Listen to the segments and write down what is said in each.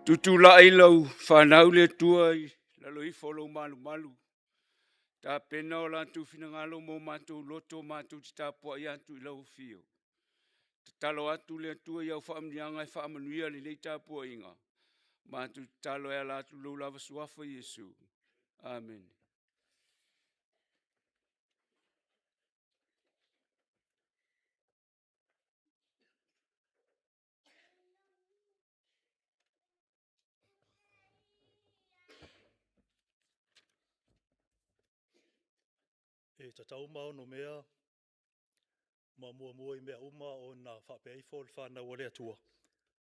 Tutulai lau fanau le Atua i lalo ifo o lou malumalu, tapena o latou finagalo ma o matou loto matou te tapuai atu i lau afio. Tatalo atu le Atua i au faamanuiaga e faamanuia lenei tapuaiga. Matou tatalo e ala atu i lou lava suafa Iesu. Amene. E tatau ma onomea ma muamua i mea uma ona faapea ifo le fanau a le Atua,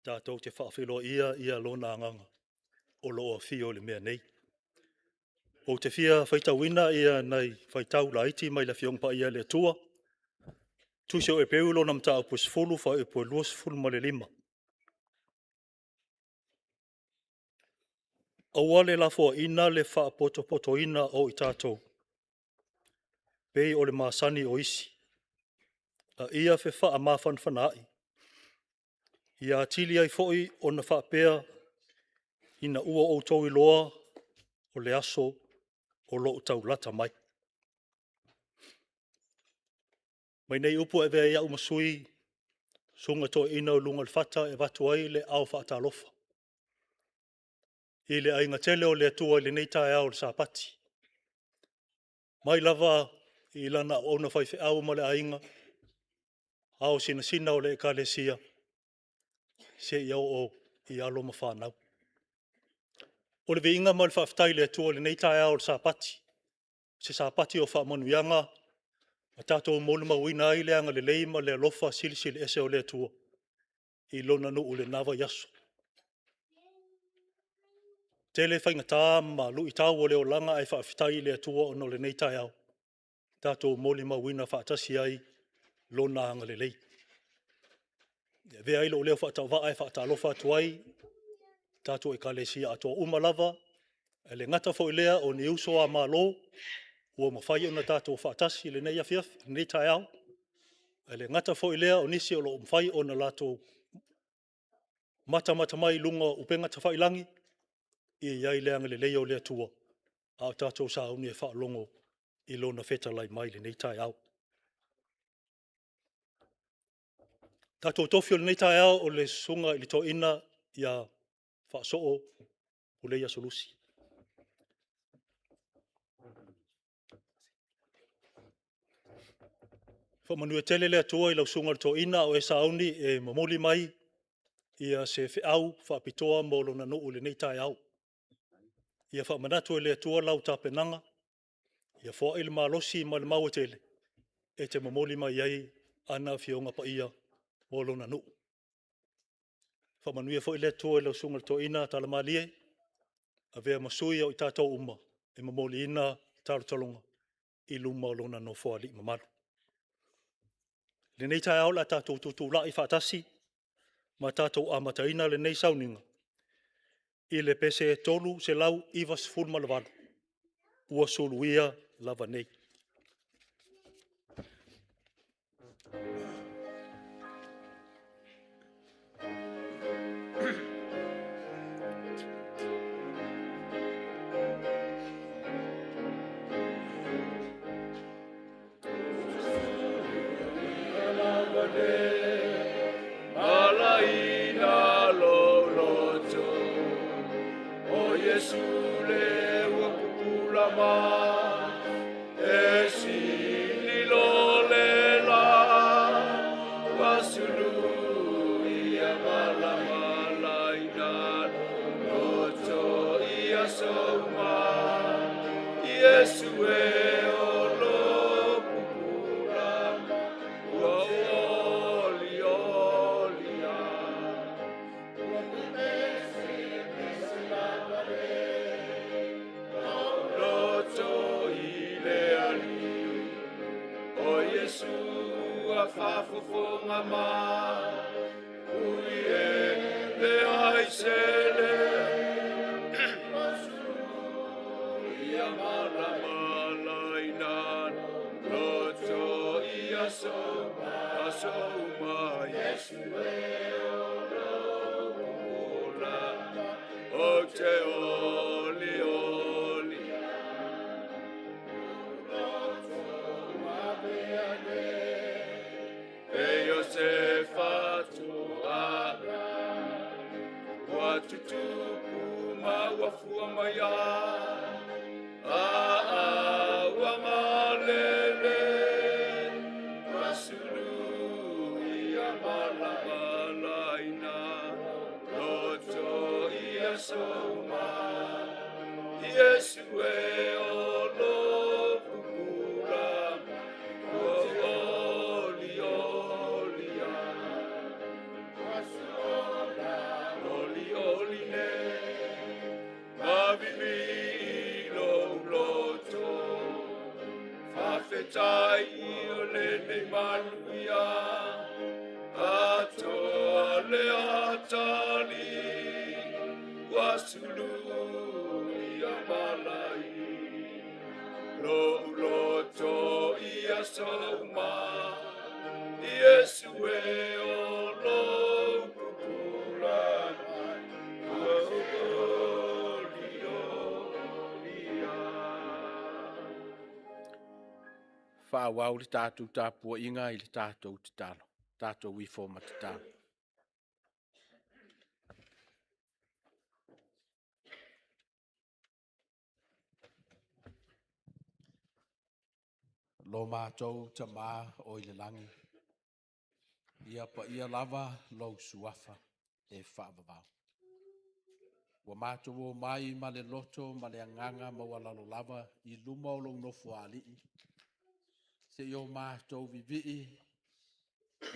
tatou te faafeiloaia ia lona agaga o lo o afio i le mea nei. Ou te fia faitauina ia nai faitau laiti mai le Afioga Paia a le Atua, Tusi o Eperu lona mataupu e 10 fuaiupu e 25. Aua le lafoaiina le faapotopotoina o i tatou, pei o le masani o isi, a ia fefaamafanafanaai, ia atili ai foi ona faapea ina ua outou iloa o le aso o lo o taulata mai. Mai nei upu e avea ai au ma sui, Susuga Toeaina i luga o le fata e avatu ai le aao faatalofa i le aiga tele o le Atua i lenei taeao o le Sapati. Mai lava i lana auauna faifeau ma le aiga, ao sinasina o le Ekalesia, seia oo i alo ma fanau. O le viiga ma le faafetai i le Atua i lenei taeao o le Sapati, se Sapati o faamanuiaga na tatou molimauina ai le agalelei ma le alofa silisili ese o le Atua i lona nuu i lena vaiaso. Tele faigata ma luitau o le olaga ae faafetai i le Atua ona o lenei taeao, tatou molimauina faatasi ai lona agalelei. E avea ai lou leo faatauvaa e faatalofa atu ai i tatou Ekalesia atoa uma lava, ae le gata foi i lea o ni uso a Malo ua mafai ona tatou faatasi i lenei afiafi, lenei taeao. Ae le gata foi i lea o nisi o lo o mafai ona latou matamata mai i luga o upega tafailagi, ia i ai le agalelei o le Atua a o tatou sauni e faalogo i Lona fetalai mai i lenei taeao. Tatou tofi o lenei taeao o le Susuga i le Toeaina ia Faasoo Puleiaso Lusi. Faamanuia tele le Atua i lau Susuga i le Toeaina a o e sauni e momoli mai se feau faapitoa mo lona nuu i lenei taeao. Ia faamanatu e le Atua lau tapenaga, ia foai le malosi ma le mau e tele e te momoli mai ai ana Afioga Paia mo lona nuu. Faamanuia foi le Atua i lau Susuga i le Toeaina Talamalie, avea ma sui o i tatou uma e momoliina talotaloga i luma o lona Nofoalii mamalu. I lenei taeao o le a tatou tutulai faatasi ma tatou amataina lenei sauniga i le pese 398, Ua Suluia Lava Nei. Lava nei, malaina lou loto, o Iesu le ua pupula mai, e sili lo le la, ua suluia malamalaina loto ia souma, Iesu e o lo pupula, ua oli oli a. Loto i le Alii, o Iesu a faafofoga mai, ui e leai se leo, ia malamalaina loto ia souma, Iesu e o lo pupula. Ou te oli oli E Iosefa tuala Ua tutupu ma ua fua mai a A ua malele Ua sulu ia malabalaina Loto ia souma Iesu e o lo pupula Ua oli oli a Oli oli ne Mavivi lo loto Fafetai o lenei manuia Atoa le atali Ua sulu ia malai Lo loto ia souma Iesu e o lo pupula mai Ua oli oli a. Faaauau le tatou tapuaiga i le tatou tatalo, tatou ifo ma tatalo. Lo matou Tama o i le lagi, ia paia lava lou suafa e faavavau. Ua matou o mai ma le loto ma le agaga maualalo lava i luma o lou nofoalii, se i o matou vivii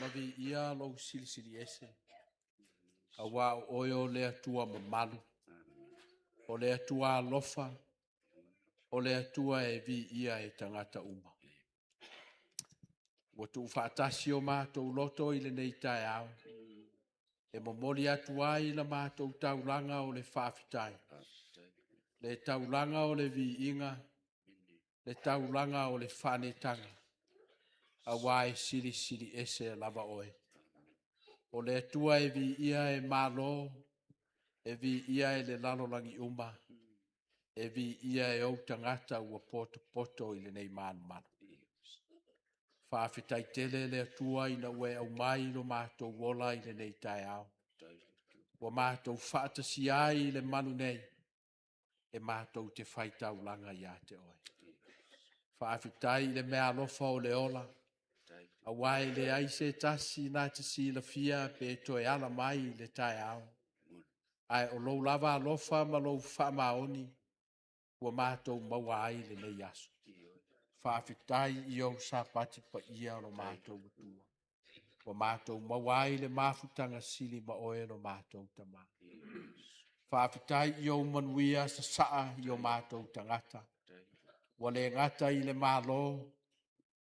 ma viia lou silisili ese, aua o oe o le Atua mamalu, o le Atua alofa, o le Atua e viia e tagata uma. Ua tuufaatasi o matou loto i lenei taeao, e momoli atu ai la matou taulaga o le faafetai, le taulaga o le viiga, le taulaga o le faanetaga, aua e silisili ese lava oe. O le Atua e viia e malo, e viia e le lalolagi uma, e viia e ou tagata ua potopoto i lenei malumalu. Faafetai tele le Atua ina ua e aumai lo matou ola i lenei taeao. Ua matou faatasia ai le malu nei, e matou te faitaulaga ia te oe. Faafetai i le meaalofa o le ola, aua e leai se tasi na te silafia pe toe ala mai i le taeao. Ae o lou lava alofa ma lou faamaoni ua matou maua ai lenei aso. Faafetai i ou sapati paia lo matou Atua, ua matou maua ai le mafutaga sili ma oe lo matou Tama. Faafetai i ou manuia sasaa i o matou tagata, ua le gata i le Malo,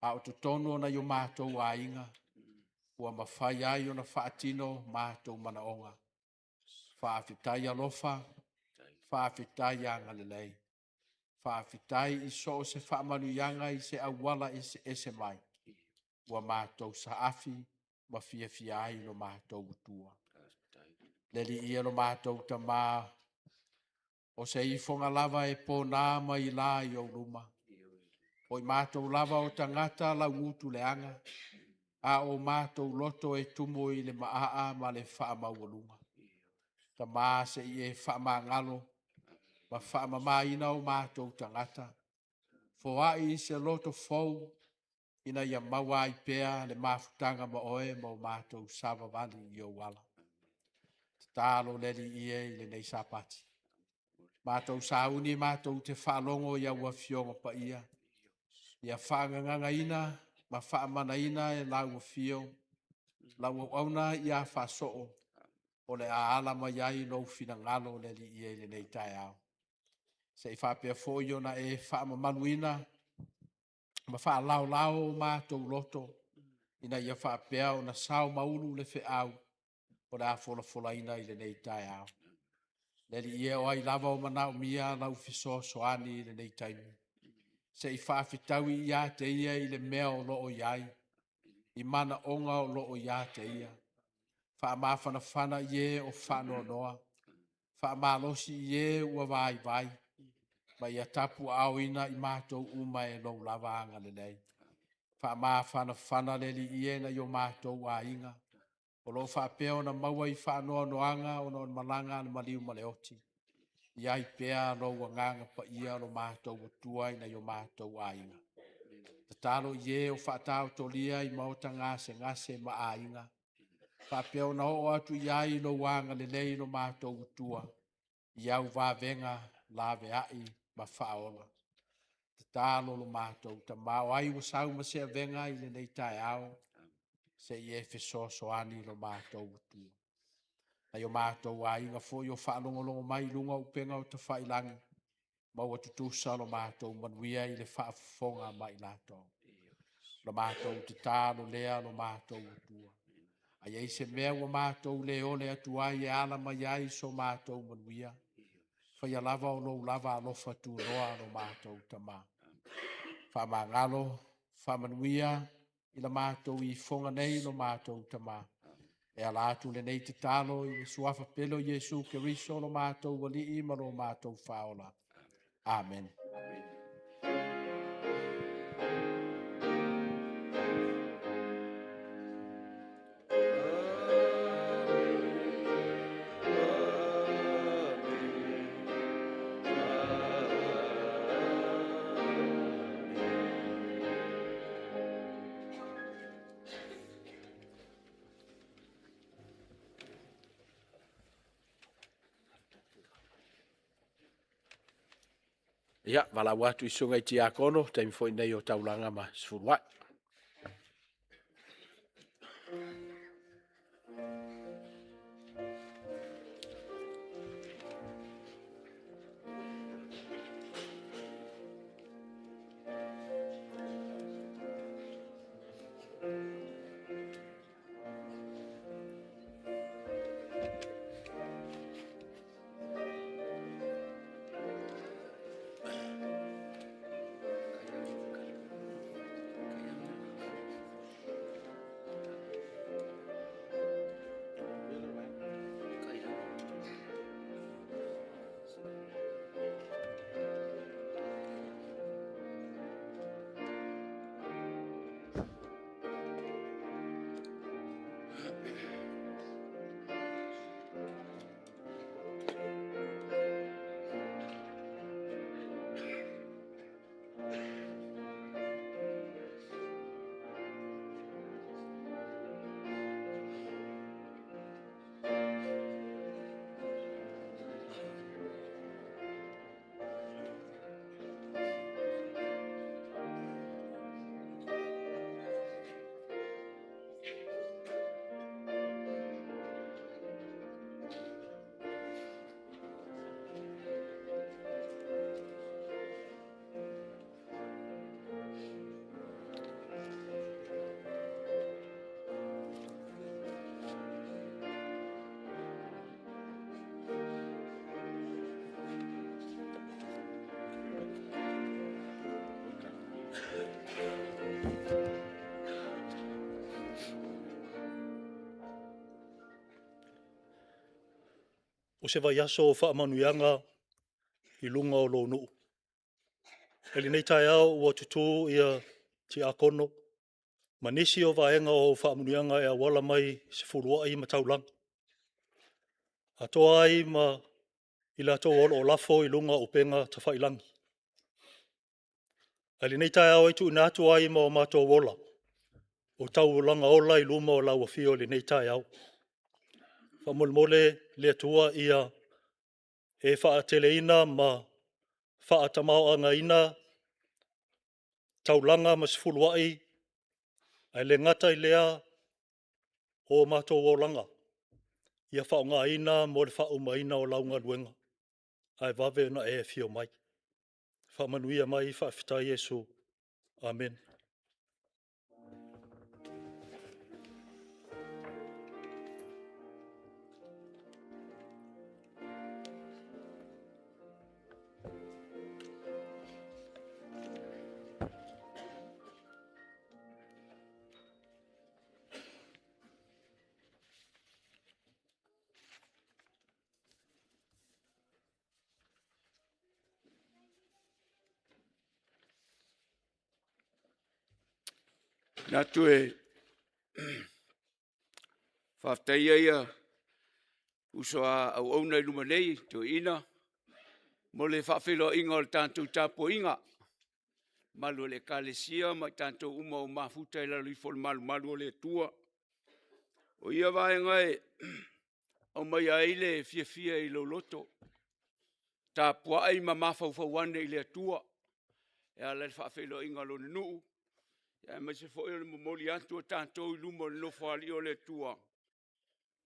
a o totonu o nai o matou aiga, ua mafai ai ona faatino matou manaoga. Faafetai alofa, faafetai agalelei, faafetai i so o se faamanuiaga i se auala eseese mai, ua matou saafi ma fiafia ai lo matou Atua. Le Alii e lo matou Tama, o se ifoga lava e pona mai la i ou luma, o i matou lava o tagata laugutu leaga, a o matou loto e tumu i le maa ma le faamaualuga. Tama se i e faamagalo ma faamamaina o matou tagata, foai i se loto fou, ina ia maua ai pea le mafutaga ma oe ma o matou savavali i ou ala. Tatalo le Alii e i lenei Sapati, matou sauni matou te faalogo i au afioga paia, ia faagagagaina ma faamanaina e lau afio, lau auauna ia faasoo, o le a ala mai ai lou finagalo le Alii e i lenei taeao. Se i faapea foi ona e faamamaluina ma faalaolao o matou loto, ina ia faapea ona sao ma ulu le feau o le a folafolaina i lenei taeao. Le Alii e, o ai lava o manaomia lau fesoasoani i lenei taimi, se i faafetaui ia te ia i le mea o lo o i ai, i manaoga o lo o ia te ia. Faamafanafana i e o faanoanoa, Faamalosi i e ua vaivai, ma ia tapuaaoina i matou uma e lou lava agalelei. Faamafanafana le Alii e nai o matou aiga, o lo o faapea ona maua i faanoanoaga ona o le malaga a le maliu ma le oti. I ai pea lou agaga paia lo matou Atua i nai o matou aiga. Tatalo i e o faataotolia i maota gasegase ma aiga, faapea ona oo atu i ai lou agalelei lo matou Atua, i au vavega laveai ma faaola. Tatalo lo matou Tama, o ai ua sau ma se avega i lenei taeao, se i e fesoasoani lo matou Atua. Nai o matou aiga foi o faalogologo mai i luga o upega o tafailagi, maua tutusa lo matou manuia i le faafofoga ma i latou. La matou tatalo lea lo matou Atua. A i ai se mea ua matou le ole atu ai e ala mai ai so matou manuia, faia lava o lou lava alofa tunoa lo matou Tama. Faamagalo, faamanuia i la matou ifoga nei lo matou Tama. E ala atu lenei tatalo i le suafa pele o Iesu Keriso lo matou Alii ma lo matou Faaola. Amene. Ia, valaau atu i Susuga i Tiakono, taimi foi lenei o taulaga ma sefuluai. O se vaiaso o faamanuiaga i luga o lou nuu. I lenei taeao ua tutu ia tiakono ma nisi o vaega o faamanuiaga e auala mai i sefuluai ma taulaga. Atoa ai ma i latou o lo o lafo i luga o upega tafailagi. Ae i lenei taeao e tuuina atu ai ma o matou ola, o taulaga ola i luma o lau Afio i lenei taeao. Faamolemole le Atua ia e faateleina ma faatamaoaigaina taulaga ma sefuluai, ae le gata i lea o matou olaga, ia faaaogaina mo le faaumaina o lau galuega, ae vave ona e afio mai. Faamanuia mai, faafetai Iesu. Amene. Manatu e faafetaia ia uso a auauna i luma nei, toeaiina, mo le faafeiloaiga o le tatou tapuaiga, mamalu o le ekalesia ma i tatou uma ua mafuta i lalo ifo o le malumalu o le Atua. O ia vaega e aumaia ai le fiafia i lou loto, tapuai ma mafaufau ane i le Atua e ala i le faafeiloaiga o lona nuu, aemaise foi o le momoli atu o tatou i luma o le Nofoalii o le Atua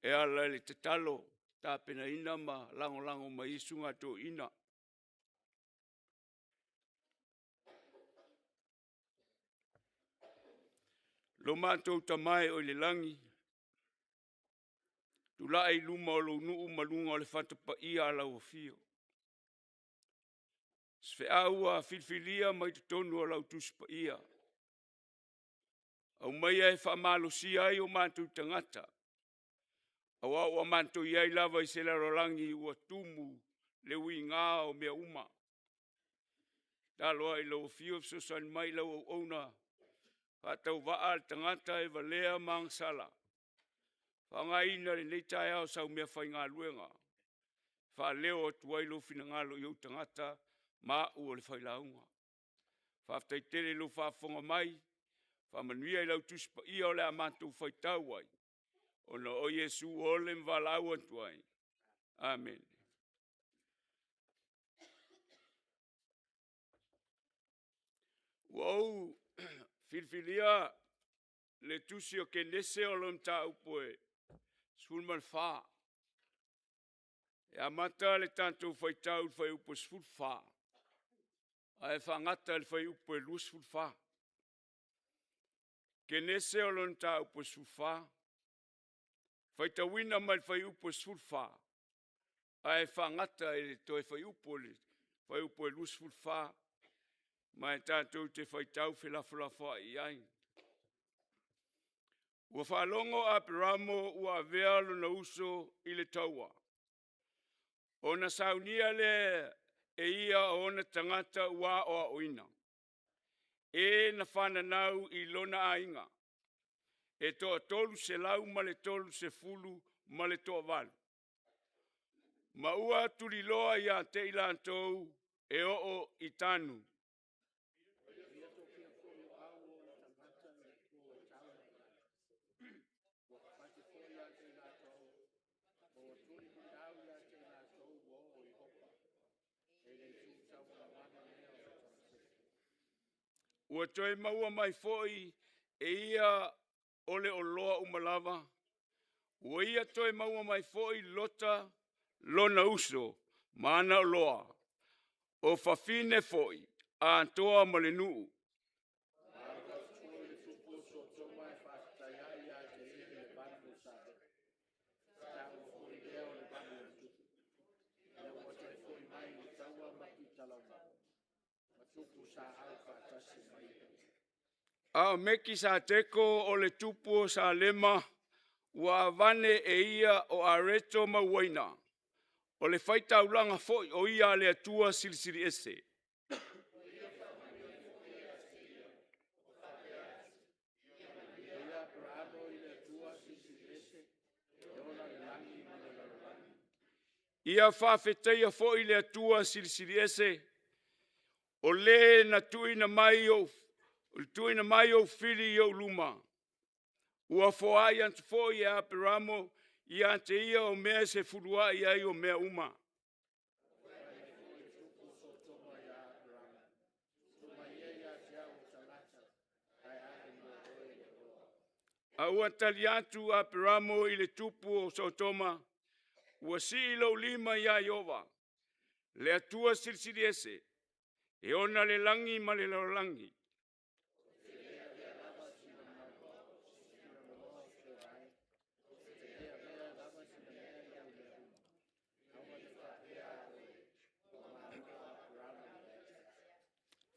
e ala i le tatalo tapenaina ma lagolago mai ai susuga a toeaiina. Lo matou Tama e oo i le lagi, tulai i luma o lou nuu ma luga o le fata paia a lau afio. O se feau ua filifilia mai totonu o lau Tusi Paia, aumaia e faamalosia ai o matou tagata, aua ua matou i ai lava i se lalolagi ua tumu le uiga o mea uma. Tatalo ai i lou afio fesoasoani mai i lau auauna faatauvaa le tagata e valea ma agasala, faaaogaina i lenei taeao sau meafaigaluega e faaleo atu ai lou finagalo i ou tagata ma au o le failauga. Faafetai tele i lou faafofoga mai, faamanuia i lau Tusi Paia o le a matou faitau ai, ona o Iesu ua ole ma valaau atu ai. Amene. Ua ou filifilia le tusi o Kenese o lona mataupu e 14. E amata le tatou faitau i le fuaiupu e 14 ae faagata i le fuaiupu e 24. Kenese o lona mataupu e 14, faitauina mai le fuaiupu e 14 ae faagata i le toe fuaiupu o le fuaiupu e 24, ma e tatou te faitau felafolafoai i ai. Ua faalogo Aperamo ua avea lona uso i le taua, ona saunia lea e ia o ona tagata ua aoaoina, e na fananau i lona aiga, e toa 330 ma le toavalu, ma ua tuliloa ia te i latou e oo i Tanu. Ua toe maua mai foi e ia o le oloa uma lava, ua ia toe maua mai foi Lota lona uso ma ana oloa, o fafine foi atoa ma le nuu. A o Mekisateko o le tupu o Salema ua avane e ia o areto ma uaina, o le faitaulaga foi o ia a le Atua Silisili Ese. Ia faafetaia foi le Atua Silisili Ese, o le na tuuina mai ou fili i ou luma, ua foai atu foi e Aperamo ia te ia o mea e sefuluai ai o mea uma. A ua tali atu Aperamo i le tupu o Sotoma, “Ua sii lou lima ia Ieova, le Atua Silisili Ese, e ona le lagi ma le lalolagi,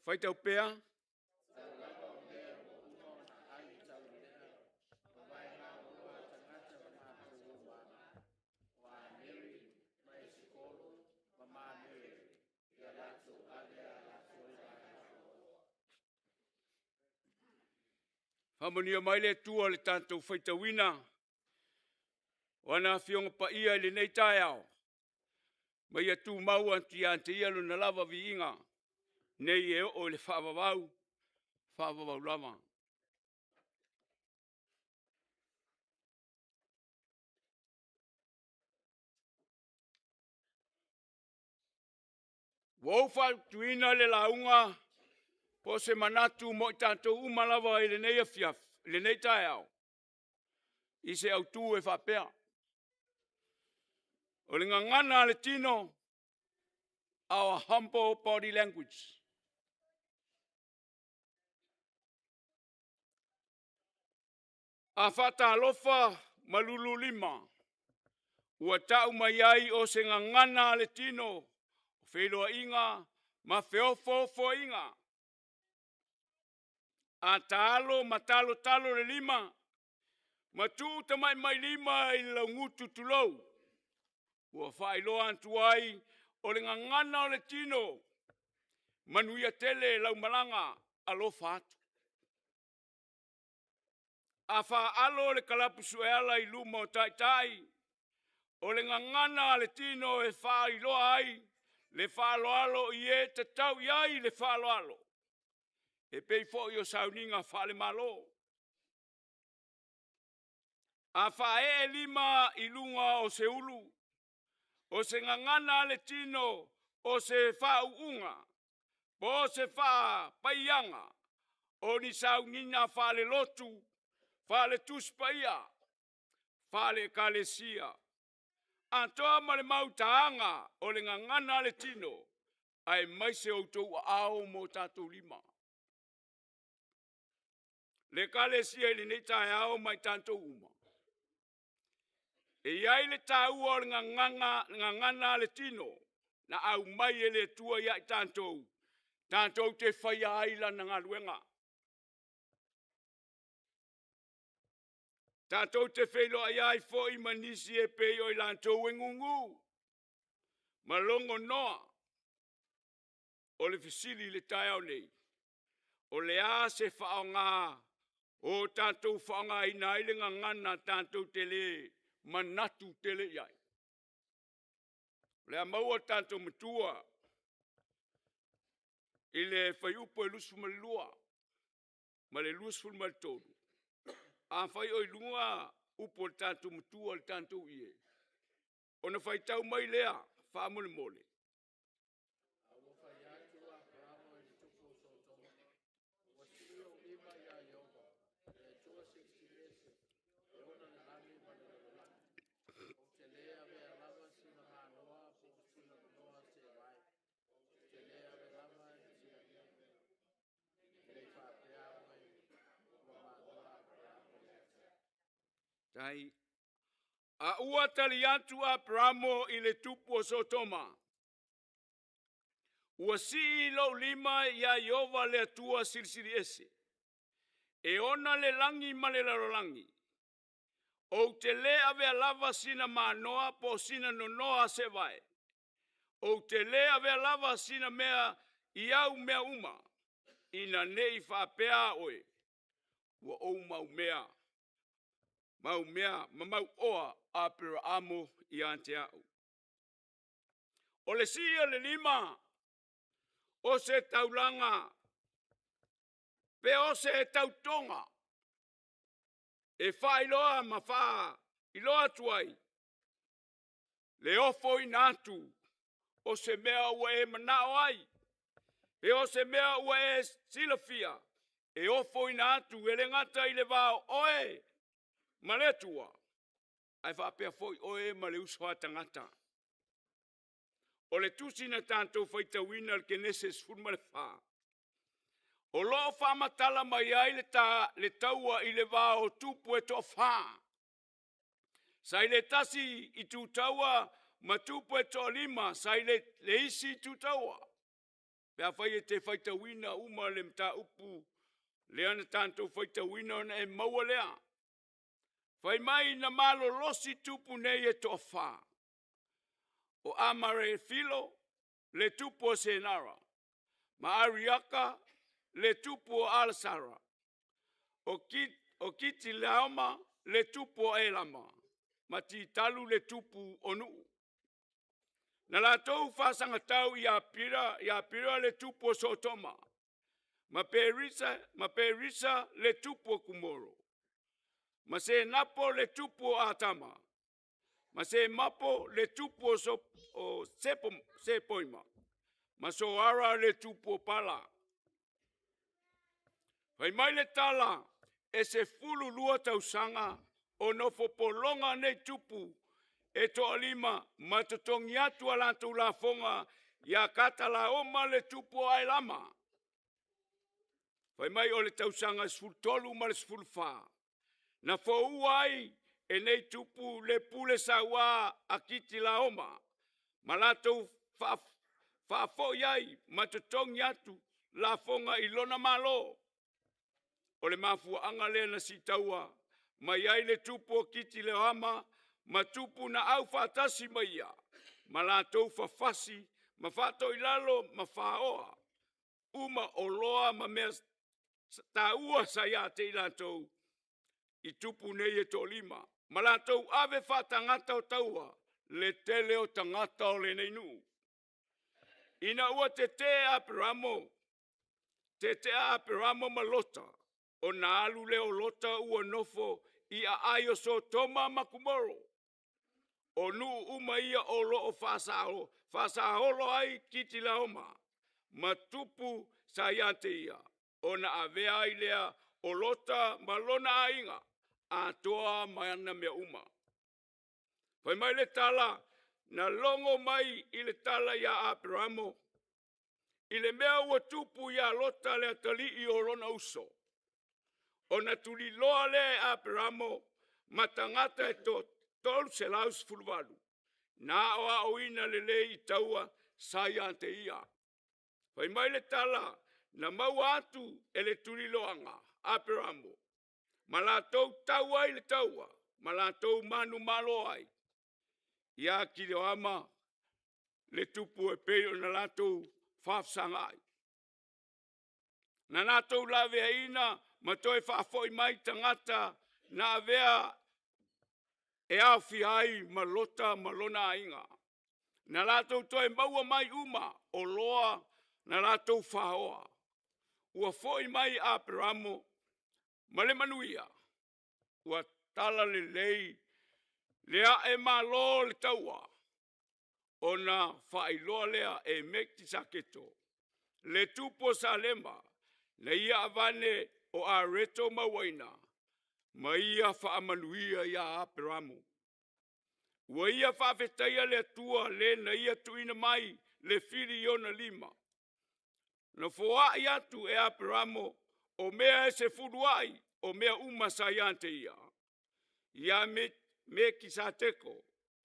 Faitau pea. Faamanuia mai le Atua i le tatou faitauina o ana Afioga Paia i lenei taeao, ma ia tumau atu ia te Ia Lona lava viiga, nei e oo i le faavavau, faavavau lava. Ua ou fautuaina le lauga po o se manatu mo i tatou uma lava i lenei afiafi, i lenei taeao, i se autu e faapea, o le gagana a le tino, our humble body language. A faatalofa ma lululima, ua tau mai ai o se gagana a le tino, o feiloaiga ma feofoofoaiga. A taalo ma talotalo le lima ma tuu tamatamailima i le laugutu tulou, ua faailoa atu ai o le gagana o le tino, manuia tele lau malaga, alofa atu. A faalo le kalapu sueala i luma o taitai, o le gagana a le tino e faailoa ai le faaaloalo i e tatau i ai le faaaloalo, e pei foi o sauniga faale-Malo. A faaee lima i luga o se ulu, o se gagana a le tino, o se faauuga, po o se faapaiaga, o ni sauniga faale-lotu, faale-tusi paia, faale-ekalesia, atoa ma le mau taaga o le gagana a le tino, aemaise o outou aao ma o tatou lima. Le ekalesia i lenei taeao ma i tatou uma, e i ai le taua o le gagana a le tino na aumai e le Atua ia i tatou, tatou te faia ai lana galuega. Tatou te feiloai ai foi ma nisi e pei o i latou e gugu ma logonoa. O le fesili i le taeao nei, o le a se faaaoga o tatou faaaogaina ai le gagana tatou te le manatu tele i ai? O le a maua le tatou matua i le fuaiupu e 22 ma le 23. Afai o i luga upu a le tatou matua i le tatou ie, ona faitau mai lea faamolemole. A ua fai atu Aperamo i le tupu o Sotoma, “Ua sii ou lima ia Ieova, le Atua Silisili Ese, e ona le lagi ma le lalolagi, ou te le avea lava sina manoa po o sina nonoa seevae. Ou te le avea lava i sina mea, ne i faapea oe, Ua manoa Aperamo ia te au.” Tai. A ua tali atu Aperamo i le tupu o Sotoma, ua sii lou lima ia Ieova le Atua Silisili Ese, e ona le lagi ma le lalolagi, ou te le avea lava sina manoa po o sina nonoa seevae, ou te le avea lava sina mea i au mea uma, ina ne i faapea oe, ua ou maumea, maumea ma mauoa Aperaamo ia te au. O le sii o le lima, o se taulaga pe o se tautoga e faailoa ma faailoa atu ai le ofoina atu o se mea ua e manao ai, pe o se mea ua e silafia, e ofoina atu e le gata i le va o oe ma le Atua, ae faapea foi oe ma le uso a tagata. O le tusi na tatou faitauina i le Kenese 14, o lo o faamatala mai ai le taua i le va o tupu e toafa. Sa i le tasi itu taua ma tupu e toalima sa i le isi itu taua. Pe afai e te faitauina uma le mataupu lea na tatou faitauina ona e maua lea. Fai mai na malolosi tupu nei e toafa, o Amarefilo le tupu o Senara, ma Ariaka le tupu o Alasara. O Kitilaoma le tupu o Elama, ma Titalu le tupu o Nuu. Na latou faasagatau ia Pira, ia Pira le tupu o Sotoma, ma Perisa, ma Perisa le tupu o Kumoro, ma Senapo le tupu o Atama, ma Semapo le tupu o, so, o Sepo, Sepoima, ma Soara le tupu o Pala. Fai mai le tala, e 12 tausaga o nofo pologa nei tupu e toalima ma totogi atu a latou lafoga ia Katalaoma le tupu o Aelama. Fai mai o le tausaga 13 ma le 14, na foua ai e nei tupu le pule saua a Kitilaoma ma latou faafoi ai ma totogi atu lafoga i lona Malo. O le mafuaaga lea na sitaua mai ai le tupu o Kitilaoma ma tupu na au faatasi ma ia, ma latou fafasi ma faatoilalo ma faoa uma oloa ma mea taua sa ia te i latou i tupu nei e toalima, ma latou ave faatagata o taua le tele o tagata o lenei nuu. Ina ua tetee Aperamo, tetea Aperamo ma Lota, ona alu lea o Lota ua nofo i aai o Sotoma ma Kumoro. O nuu uma ia o lo o faasaolo ai Kitilaoma ma tupu sa ia te ia, ona avea ai lea o Lota ma lona aiga atoa ma ana mea uma. Fai mai le tala, na logo mai i le tala iā Aperamo, i le mea ua tupu iā Lota le atalii o lona uso. Ona tuliloa lea e Aperamo ma tagata e 318, na aoaoina lelei i taua sa ia te ia. Fai mai le tala, na maua atu e le tuliloaga Aperamo, ma latou tau ai le taua, ma latou manumalo ai ia Kiloama le tupu e pei ona latou faafesagaai. Na latou laveaiina ma toe faafoi mai tagata na avea e aofia ai ma Lota ma lona aiga. Na latou toe maua mai uma oloa na latou faoa. Ua foi mai Aperamo ma le manuia, ua tala lelei le ae malo o le taua, ona faailoa lea e Meketisaketo, le tupu o Salema, na ia avane o Areto mauaina, ma ia faamanuia ia Aperamo. Ua ia faafetaia le Atua le na ia tuuina mai le fili i ona lima. Na foai atu e Aperamo o mea e sefuluai o mea uma sa ia te ia, ia Mekisateko,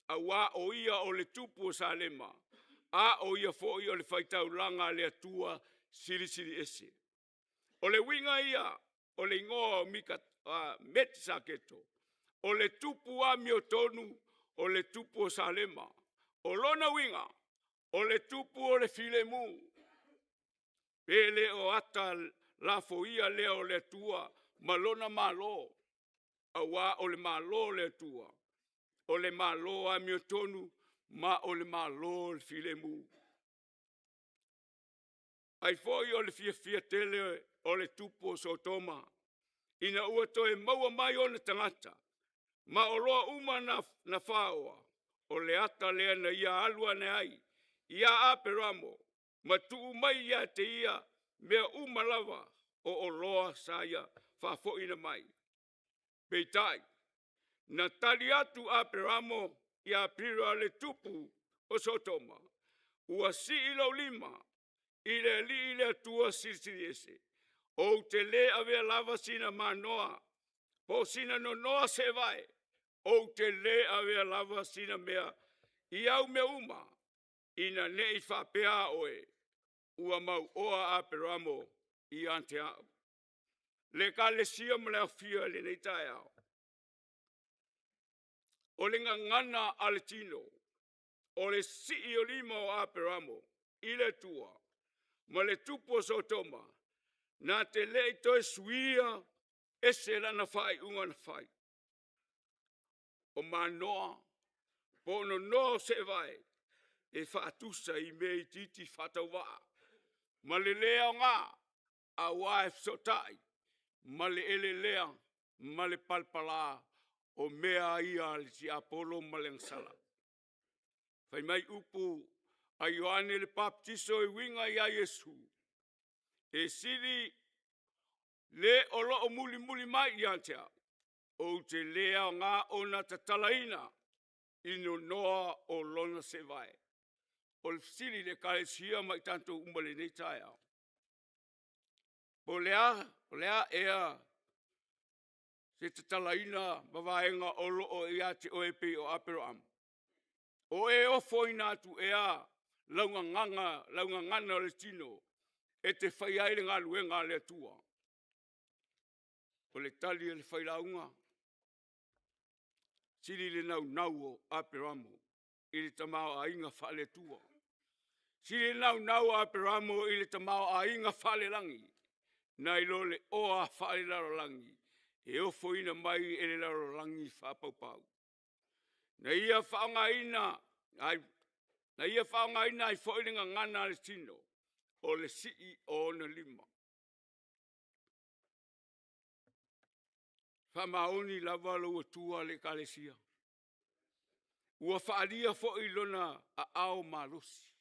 auā o ia o le tupu o Salema, a o ia foi o le faitaulaga a le Atua Silisili Ese. O le uiga ia o le igoa o Metisaketo, o le tupu amiotonu o le tupu o Salema. O lona uiga, o le tupu o le filemu. Pe le o ata lafoia lea o le Atua ma lona Malo, auā o le Malo o le Atua, o le Malo amiotonu ma o le Malo o le filemu. Ai foi o le fiafia tele o le tupu o Sotoma, ina ua toe maua mai ona tagata, ma oloa uma na, na faoa, o le ata lea na ia alu ane ai ia Aperamo, ma tuu mai ia te ia mea uma lava o oloa sa ia faafoiina mai. Peitai, na tali atu Aperamo ia Pira le tupu o Sotoma, ua sii lou lima i le Alii le Atua Silisili Ese, ou te lē avea lava sina manoa po o sina nonoa seevae, ou te lē avea lava sina mea i au mea uma, ina ne i faapea oe, ua mauoa Aperamo ia te au. Le Ekalesia ma le aofia i lenei taeao. O le gagana a le tino, o le sii o lima o Aperamo i le Atua ma le tupu o Sotoma, na te le i toe suia. Ese lana faaiuga na fai. O Manoa po o nonoa o seevae e faatusa i mea itiiti faatauvaa ma le le aoga aua e fesootai ma le eleelea ma le palapala o mea ia a le tiapolo ma le agasala. Fai mai upu a Ioane le Papatiso e uiga ia Iesu, e sili le o lo o mulimuli mai ia te au, ou te le aoga ona tatalaina i nonoa o lona seevae. O le fesili i le Ekalesia ma i tatou uma i lenei taeao, po o le a ea se tatalaina ma vaega o lo o ia te oe e pei o Aperamo? O e ofoina atu ea lau gagana o le tino e te faia ai le galuega a le Atua? O le tali a le failauga, sili le naunau o Aperamo i le tamaoaiga faale-Atua. Sili le naunau o Aperamo i le tamaoaiga faale-lagi, nai lo le oa faale-lalolagi e ofoina mai e le lalolagi faapaupau. Na ia faaaogaina ai foi le gagana a le tino, o le sii o ona lima. Faamaoni lava lou Atua le ekalesia, ua faaalia foi lona aao malosi,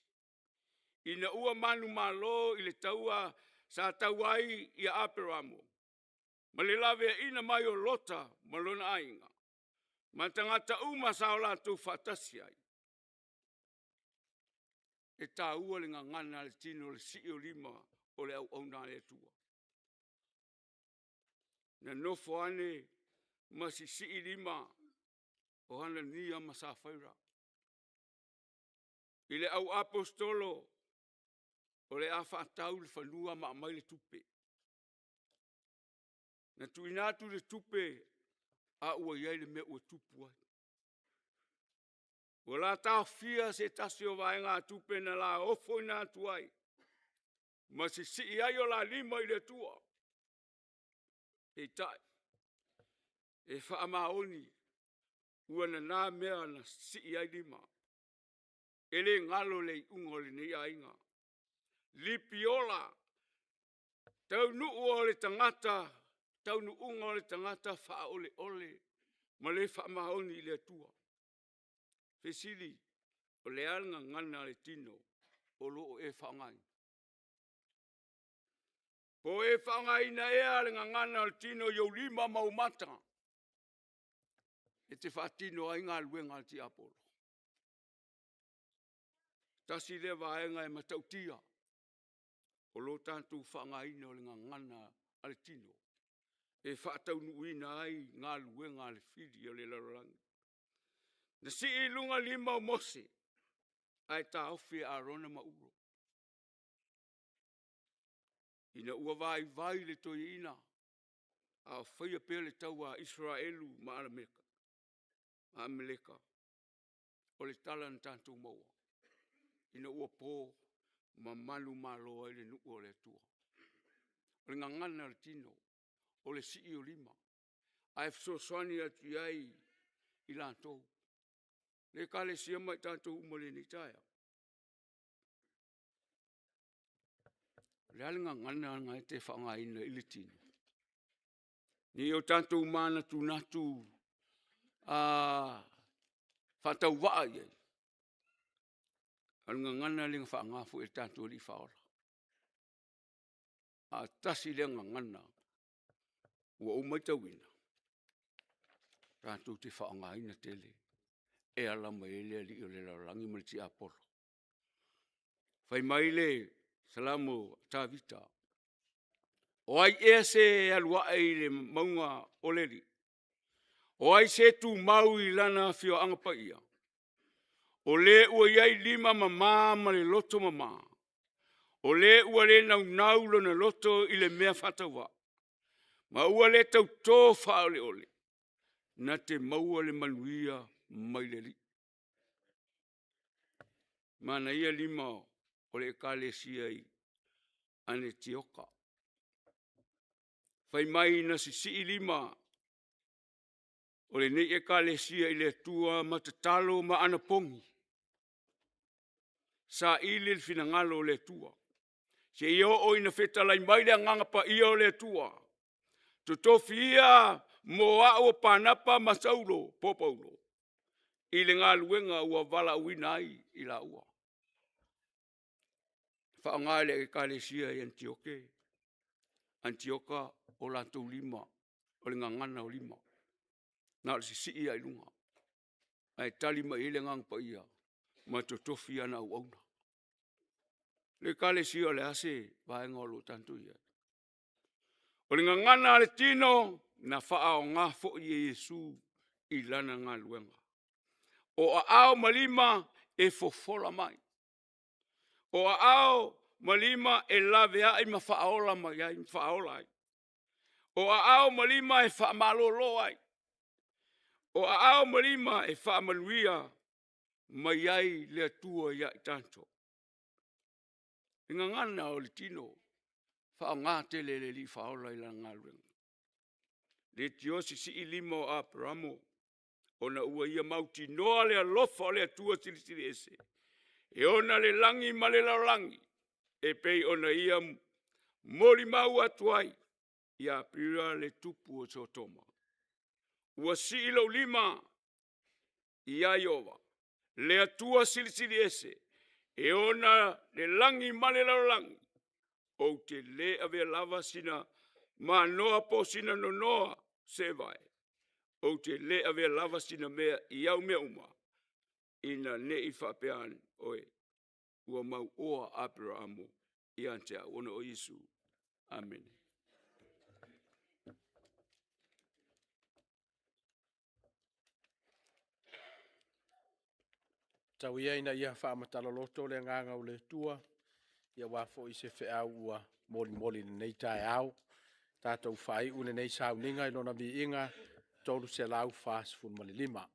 ina ua manumalo i le taua sa taua ai ia Aperamo, ma le laveaiina mai o Lota ma lona aiga, ma tagata uma sa o latou faatasi ai. E taua le gagana a le tino i le sii o lima o le auauna a le Atua. Na nofo ane ma sisii lima o Anania ma Safaira i le au aposetolo o le a faatau le fanua ma aumai le tupe. Na tuuina atu le tupe a ua i ai le mea ua tupu ai. Ua la taofia se tasi o vaegatupe na la ofoina atu ai ma sisii ai o la lima i le Atua. Peitai, e faamaoni ua nana mea na sisii ai lima. E le galo le iuga o lenei aiga. Lipiola, taunuuga o le tagata faaoleole ma le faamaoni i le Atua. Fesili, o le a le gagana a le tino o lo o e faaaogaina? Po o e faaaogaina ea le gagana o le tino i ou lima ma ou mata e te faatino ai galuega a le tiapolo? Tasi lea vaega e matautia o lo tatou faaaogaina o le gagana a le tino e faataunuuina ai galuega a le fili o le lalolagi. Na sii i luga lima o Mose ae taofi e Arona ma Uro. Ina ua vaivai le toeaina a o faia pea le taua a Isaraelu ma Amaleka, o le tala na tatou maua, ina ua po, mamalu malo ai le nuu o le Atua. O le gagana a le tino, o le sii o lima, ae fesoasoani atu i ai i latou. Le ekalesia ma i tatou uma i lenei taeao, o le a le gagana lena e te faaaogaina i le tino? Ne i o tatou manatunatu faatauvaa i ai, a o le gagana lea na faaaoga foi e lo tatou Alii Faaola. A tasi lea gagana ua ou matauina, tatou te faaaogaina tele e ala mai ai le alii o le lalolagi ma le tiapolo. Fai mai le Salamo a Tavita, “O ai ea se e alu ae i le mauga o le Alii? O ai se tumau i lana afioaga paia? O le ua i ai lima mama ma le loto mama, o le ua le naunau lona loto i le mea faatauvaa, ma ua le tauto faaoleole, na te maua le manuia mai le Alii.” Manaia lima o le ekalesia i Anetioka. Fai mai na sisii lima o lenei Ekalesia i le Atua ma tatalo ma anapogi, saili le finagalo o le Atua, seia oo ina fetalai mai le Agaga Paia o le Atua. Totofi ia mo au o Panapa ma Saulo po o Paulo i le galuega ua valaauina ai i laua. Faaaoga e le Ekalesia i Antioke, Antioka o latou lima, o le gagana o lima, na o le sisii lava i luga, ae tali mai i ai le Agaga Paia ma totofi ana auauna. Le Ekalesia o le a se vaega o lo o tatou i ai? O le gagana a le tino na faaaoga foi e Iesu i lana galuega. O aao ma lima e fofola mai, o aao ma lima e laveai ma faaola mai ai ma faaola ai. O aao ma lima e faamalolo ai. O aao ma lima e faamanuia mai ai le Atua ia i tatou. O le gagana o le tino, e faaaoga tele e le Alii Faaola i lana galuega. Leitioa sisii lima o Aperamo ona ua ia mautinoa le alofa o le Atua Silisili Ese e ona le lagi ma le lalolagi, e pei ona ia molimau atu ai ia Apira le tupu o Sotoma. Ua sii lou lima ia Ieova, le Atua Silisili Ese e ona le lagi ma le lalolagi, ou te le avea lava sina manoa po o sina nonoa se vae, ou te le avea lava sina mea i au mea uma, ina ne i faapea ane oe, ua mauoa Aperamo ia te au ona o Iesu. Amene. Tau ia ina ia faamataloloto le agaga o le Atua aua foi se feau ua molimoli i lenei taeao. Tatou faaiu lenei sauniga i Lona viiga 345.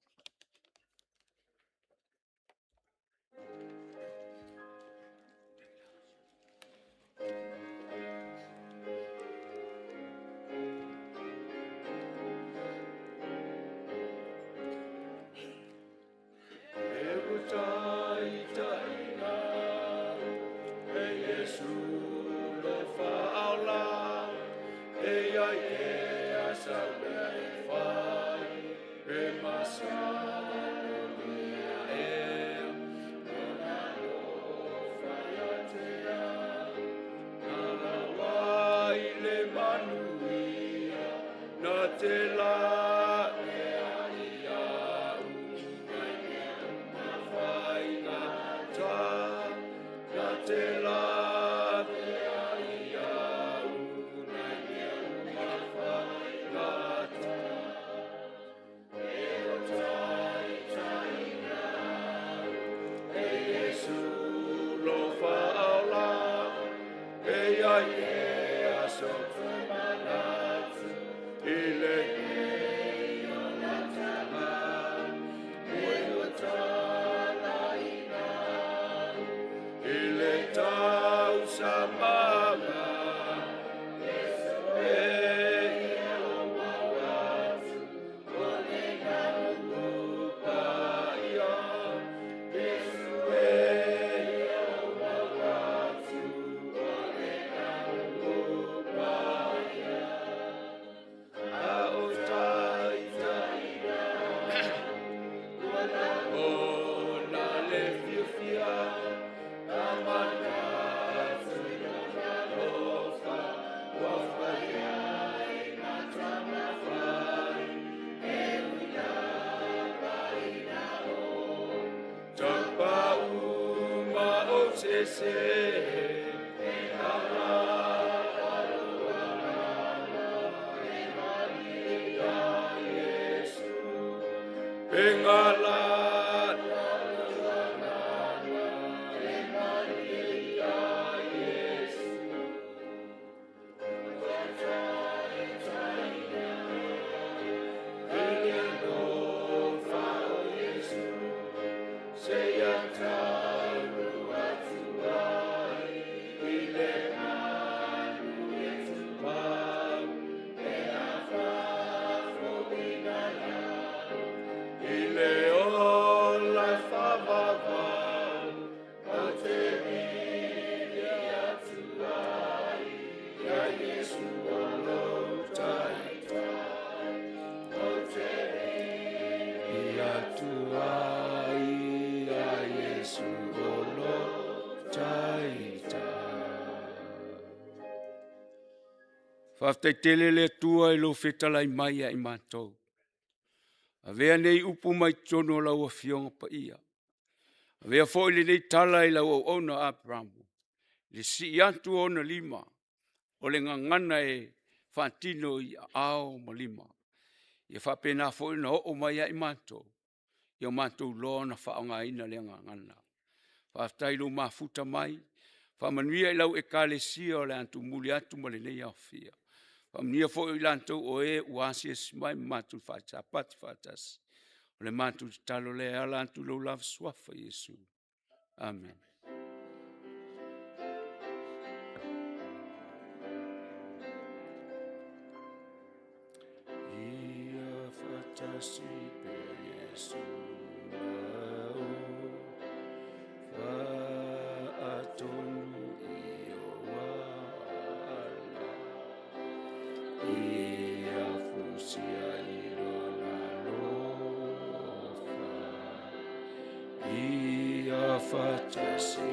Faafetai tele le Atua i lou fetalai mai ia i matou. Avea nei upu mai totonu o lau Afioga Paia. Avea foi lenei tala i lau auauna Aperamo, le sii atu o ona lima, o le gagana e faatino i aao ma lima. Ia faapena foi ona oo mai ia i matou, ia matou iloa ona faaaogaina lea gagana. Faafetai i lou mafuta mai, faamanuia i lau ekalesia o le a tumuli atu ma lenei aofia. Faamanuia foi i latou o e ua asiasi mai ma matou faasapati faatasi. O le matou tatalo lea e ala atu i lou lava suafa Iesu. Amene. Ia faatasi pea Iesu ma faatonu i ou ala, Ia fusia i lona alofa, Ia faatasi.